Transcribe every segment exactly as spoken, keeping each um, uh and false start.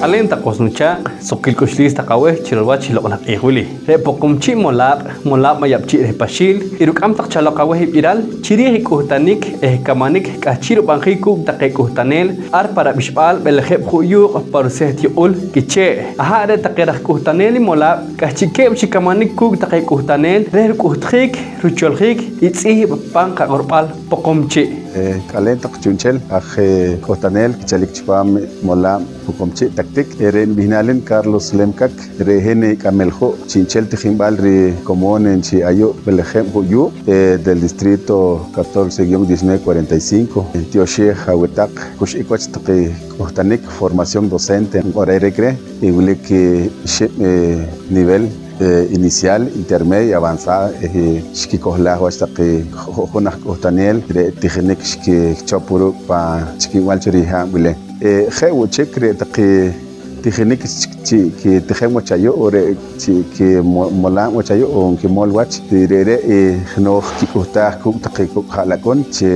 K'aleen taq was nuchaaq', suqkiil k'uxliis taq aweh chi rilwach i loq' laj q'iij wili. Re' Poqomchi' Molaab', Molaab' Mayab'chi' reh Paxiil, iruk'am taq chaloq aweh i b'iral chi riij i k'uhtanik eh kamanik k'ahchi' rub'anjiik kuuk' taqe k'uhtaneel ar pa rab'ixb'aal B'elejeb' Ju' Yuuq' pa ruseht yuq'ul K'ichee'. Aha' re' taqe raj k'uhtaneel i Molaab' k'ahchi'keeb' chi kamanik kuuk' taqe k'uhtaneel reh ruk'uhtjiik, rucholjiik i tz'ihb' pan qaq'orb'al Poqomchi'. Eh, k'aleen taq chu'nchel aj, eh, k'uhtaneel kichalik chipaam Molaab' Poqomchi' Tactic. Eh, re' nib'ihnaal hin Carlos Lemcac. Re' hin i k'amel ju' chi'nchel tijinb'al rikomoon chi ayu' B'elejeb' Ju' Yuuq', eh, del distrito catorce guion diecinueve cuarenta y cinco. Ntioxeej aweh taq kux'ik wach taqe k'uhtanik formación docente nq'orarik reh. Eh, wilik, eh, ixib', eh, nivel, eh, inicial, intermedio, avanzado, eh, xkikohlaaj wach taqe ju'jun aj k'uhtaneel re' tijinik xkichop ruuk' pa chikib'al cho rihaab' wili. Eh, je' wo' chik, re' taqe tijinik chi, chi kitijem wach ayu', o re' chi kimolaam wach ayu', o nkimol wach, re're', eh, nooj kik'uhtaaj kuuk' taqe kok' ha'lak'un chi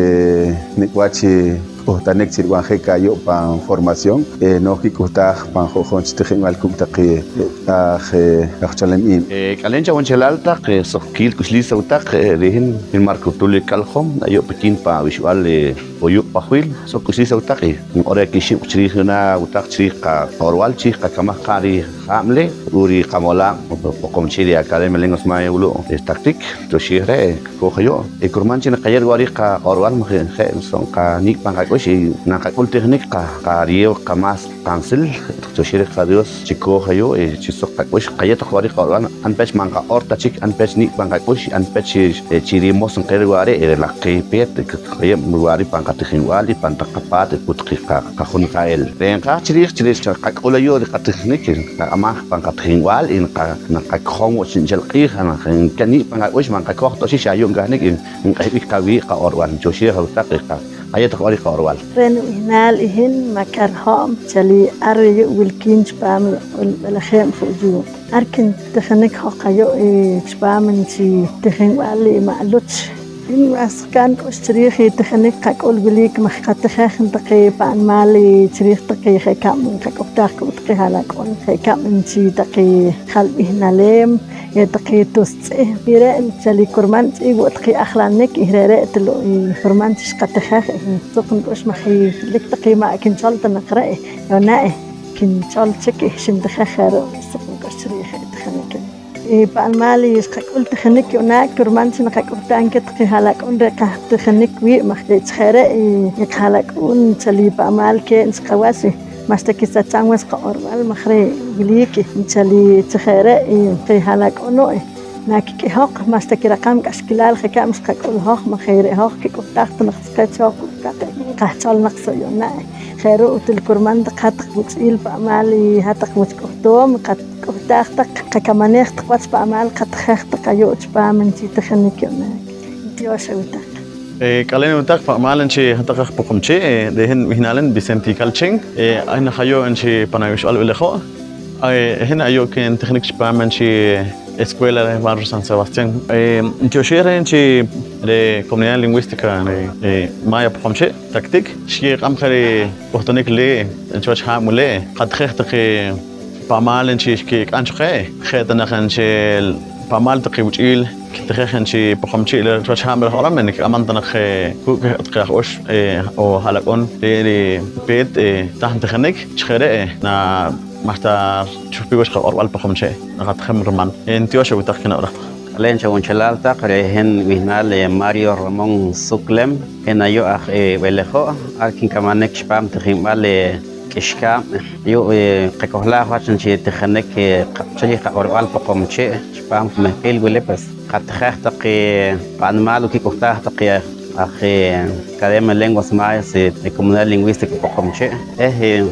nik' wach, eh, k'uhtanik chi rib'anjiik ayu' pan formación, eh, nooj kik'uhtaaj pan ju'jun chi tijinb'al kuuk' taqe, eh, aj, eh, aj cholem iib'. Eh, k'aleen chawunchelaal taq, eh, suqkiil k'uxliis aweh taq, eh, re' hin, hin Marco Tulio Caljom, ayu' pikiin pa wixb'aal, eh, Ju' Yuuq' Paxiil. Suq k'uxliis aweh taq, eh, nq'or kixib' chi riij yu'naak aweh taq chi riij qaq'orb'al, chi riij qakamaj qa' rihaab' le, ruuk' ri qamolaab' Poqomchi', ri Academia de Lenguas Mayas wulu', eh, Tactic, tioxeej re', eh, kooj ayu'. Eh, kurman chi naqayeew riwa'riik qaq'orb'al maj je' so' nqanik' pan qak'ux, eh, naqak'ul tijinik qa-, qariyeew qamaas qansil, tioxeej reh qaDios chi kooj ayu', eh, chi suq qak'ux, qayeew taq wa'riik qaq'orb'al, anpech ma' nqaq'or ta chik, anpech nik' pan qak'ux, anpech chi, eh, chi rimos nqayeew riwa'riik, eh, re' laj qeh peet, eh, qayeew riwa'riik pan qatijinb'al, eh, pan taq qapaat, eh, kuuk' taqe qa-, qajunqa'el. Re' nqaaj chi riij, chi riij xa qak'ul ayu' ri qatijinik, eh, nqak'amaj pan qatijinb'al, eh, nqa-, naqakojom wo' chi'nchel q'iij, naq nkanik' pan qak'ux, ma' nqakoj ta chik xa ayu' nkahnik, eh, nq'ehb'ik qawii' qaq'orb'al. Tioxeej aweh taq, eh, qa-, qayeew taq wa'riik qaq'orb'al. Re' nib'ihnaal i hin Macar Ho'm Chalí, ar ayu' wilkiin chipaam i B'elejeb' Ju' Yuuq'. Ar kintijinik hoj ayu', eh, chipaam chi tijinb'al i ma' Luch. Hin mas xka'n k'ux chi riij i tijinik qak'ul wilik maj qatijej taqe pa' nimaal, eh, chi riij taqe je' kab' nqak'uhtaaj kuuk' taqe ha'lak'un, je' kab' nchi taqe jalb'ihnaleem, eh, taqe tus tz'ihb'. Re' nchel i kurman ch'iil wo' taqe ajlanik, eh, re're' til wo' i kurman chi xqatijej, eh, suq nik'ux maj, eh, wilik taqe ma' kinchol ta naq re', eh, yu'naak, eh, kinchol chik, eh, xintijej je' ru', suq nik'ux chi riij i tijinik. Eh, pa' nimaal, eh, xqak'ul tijinik yu'naak, kurman chi naqak'uhtaam keh taqe ha'lak'un re' qatijinik wii', maj re' chi je' re', eh, i qaha'lak'un nchel i pa' nimaal keh chi qawach, eh, ma'xta kisacham wach qaq'orb'al, maj re' wilik, eh, nchel i chi je' re', eh, taqe ha'lak'un wo', eh, nakik'ihoq, ma'xta kiraqam k'axkilal je' kab' xqak'ul hoj, maj je' re' hoj kik'uhtaaj ta naq chqech hoj kuuk' taq, eh, qahchol naq so' yu'naak, eh. Je' ru' til kurman taq hat-taq wuch'iil pa' nimaal, eh, hat-taq wach k'uhtuum, qak'uhtaaj taq, qakamaneej taq wach pa' nimaal, qatijej taq ayu' chipaam nchi tijinik yu'naak. Ntiox aweh taq. Eh, k'aleen aweh taq pa' nimaal nchi hat-taq aj Poqomchi', eh, re' hin b'ihnaal hin Vicente Calchin, eh, hin aj ayu' nchi pan awixb'al B'elejo'. Eh, hin ayu' kintijinik chipaam nchi escuela reh barrio San Sebastián. Eh, ntioxeej reh nchi re' Comunidad Lingüística reh, eh, Maya Poqomchi' Tactic, xkiq'am je ri k'uhtunik wili chiwach haab' wili. Qatijej taqe pa' nimaal nchi xkik'am cho qeh, je' ta naq nchel pa' nimaal taqe wuch'iil kitijej nchi Poqomchi' le chiwach haab' reh q'orom, nkik'amam ta naq je kuuk' taqe aj ux, eh, o ha'lak'un re' ri peet, eh, tahn tijinik. Chi je' re', eh, na ma'xta chuhpik wach qaq'orb'al Poqomchi', naqatijem riman. Eh, ntiox aweh taq kinab'raj taq. K'aleen chawunchelaal taq, re' hin b'ihnaal, eh, Mario Ramón Suclem, hin ayu' aj, eh, B'elejo', ar kinkamanik chipaam tijinb'al, eh, K'ixkaab'. Ayu', eh, qakohlaaj wach nchi tijinik, eh, qa-, chi riij qaq'orb'al Poqomchi' chipaam qamehq'iil wili, pues, qatijej taqe pa' nimaal o kik'uhtaaj taqe aj, eh, Academia de Lenguas Mayas, eh, Comunidad Lingüística Poqomchi', eh, eh,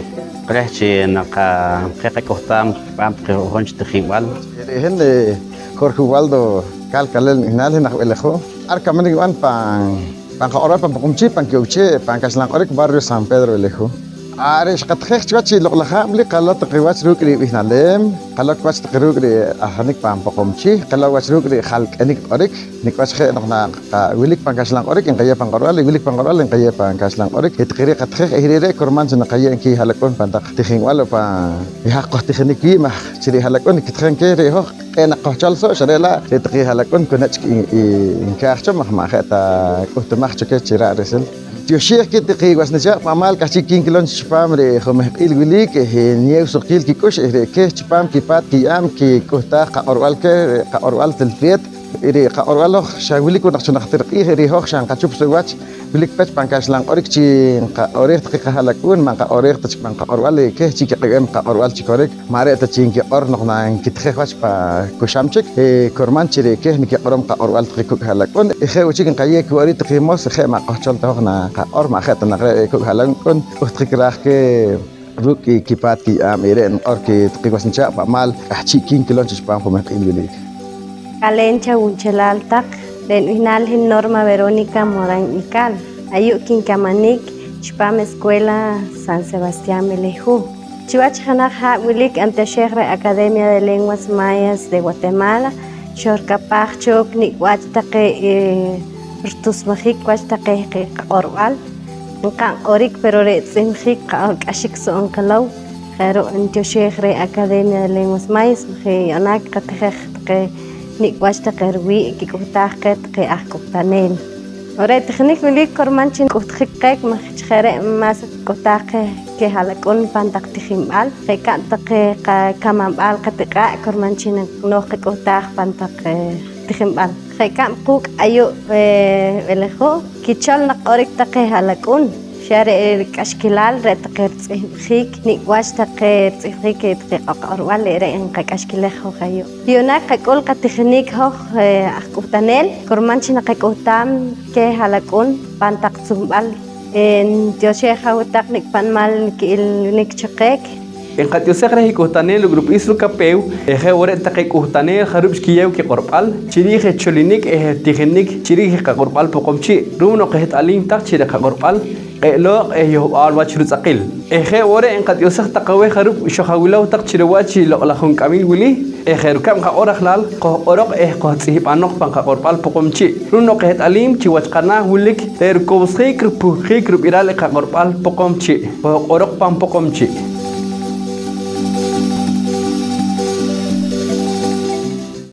reh chi naqa-, qeh qak'uhtaam chipaam taqe ju'jun chi tijinb'al. Re' hin, eh, Jorge Ubaldo Calcalel nib'ihnaal, hin aj B'elejo'. Ar kamanik nib'an pan, pan qaq'orb'al pan Poqomchi', pan Kewchi', pan kaxlan q'orik, barrio San Pedro B'elejo'. Are' xqatijej chiwach i loq'laj haab' wili, qalow taqe wach ruuk' rib'ihnaleem, qalow wach taqe ruuk' ri'ahsanik pan Poqomchi', qalow wach ruuk' rijalk'anik q'orik, nik' wach je' noq na qa-, wilik pan kaxlan q'orik nqayeew pan q'orb'al, i wilik pan q'orb'al nqayeew pan kaxlan q'orik. Re' taqe re' qatijej eh re' re' kurman chi naqayeew nki ha'lak'un pan taq tijinb'al pan i haj qojtijinik wii' maj chi re' ha'lak'un nkitijej keh re' hoj q'e' naq qojchol so', xa re' la' re' taqe ha'lak'un ku nech' i, i nkaaj cho maj ma' je' ta k'uhtumaj cho keh chi ra' ri'sil. Tyoxeej keh taqe was nichaaq' pa' maal k'ahchi' kinkilom chi chipam re' jumehq'iil wili eh niyeew suqkiil kik'ux eh re' keh chipam kipaat kiye'aab' kik'uhtaaj qaq'orb'al keh, re' qaq'orb'al til peet. Re' qaq'orb'al hoj xa wilik wo' naq cho najtir q'iij, re' hoj xa nqachup so' wach wilik pech pan kaxlan q'orik chi nqaq'oreej taqe qaha'lak'uun, ma' nqaq'oreej ta chik pan qaq'orb'al, re' keh chi kiq'eb'em qaq'orb'al chi korik, ma' re' ta chi nkiq'or noq na nkitijej wach pa kuxam chik, eh, kurman chi re' keh nikiq'orom qaq'orb'al taqe kuuk' ha'lak'uun. Eh, je' wo' chik nqayeew kiwa'riik taqe mos, je' ma' qojchol ta hoj naqaq'or, ma' je' ta naq re' kuuk' ha'lak'uun k'uhtjik raaj keh. Ruuk' i kipaat kiye'aab' i re' niq'or keh taqe was nichaaq' pa' maal k'ahchi' kinkilom chi chipam jumehq'iil wili. K'aleen chawunchelal taq, re' nib'ihnaal hin Norma Verónica Morán Ical. Ayu' kinkamanik chipam Escuela San Sebastián Belejú. Chiwach jenaj haab' wilik ntyoxeej reh Academia de Lenguas Mayas de Guatemala, xojrikapaaj cho nik' wach taqe, eh, ritusmajik wach taqe qaq'orb'al. Nqa'n q'orik, pero re' tz'ihb'jik qaq'or k'axik so' nqilow. Je' ru' ntyoxeej reh Academia de Lenguas Mayas maj yu'naak qatijej taqe nik' wach taqe riwii' kik'uhtaaj qeh taqe aj k'uhtaneel. Re' tijinik wili kurman chi nk'uhtjik qeh maj chi je' re' mas nk'uhtaaj qeh keh ha'lak'uun pan taq tijinb'al. Je' rikab' taqe qakamanb'al qatiq'aa' kurman chi nooj qak'uhtaaj pan taq, eh, tijinb'al. Je' rikab' quuk' ayu', eh, Belejú, kichol naq q'orik taqe ha'lak'uun, xa re' rik'axkilal re' taqe ritz'ihb'jik nik' wach taqe ritz'ihb'jik taqe qaq'orb'al re're' nqak'axkilej hoj ayu'. Yu'naak qak'ul qatijinik hoj, eh, aj k'uhtaneel, kurman chi naqak'uhtaam keh ha'lak'uun pan taq tzunb'al. Eh, ntyoxeej aweh taq nik' pa' nimal niki'ilnik cho qeh. Nqatyoxej reh i k'uhtaneel ruuk' rub'is rukapeew, eh, je' wo' re' taqe k'uhtaneel jarub' xkiyeew kiq'orb'al chiriij i cholinik eh tijinik chiriij i qaq'orb'al Poqomchi', ru'um noq qeht'alim taq chi re' qaq'orb'al q'e' looq' eh yohb'al wach rutz'aqil. Eh, je' wo' re' nqatyoxej taq aweh jarub' xojawilow taq chi riwach i loq'laj junk'amil wili, eh, je' rikab' nqaq'or rajlaal, qojq'oroq eh qojtz'ihb'anoq pan qaq'orb'al Poqomchi', ru'um noq qeht'alim chi wach qanaah wilik re' rukowsjik, rupuhkjik rub'iral i qaq'orb'al Poqomchi'. Qojq'oroq pan Poqomchi'.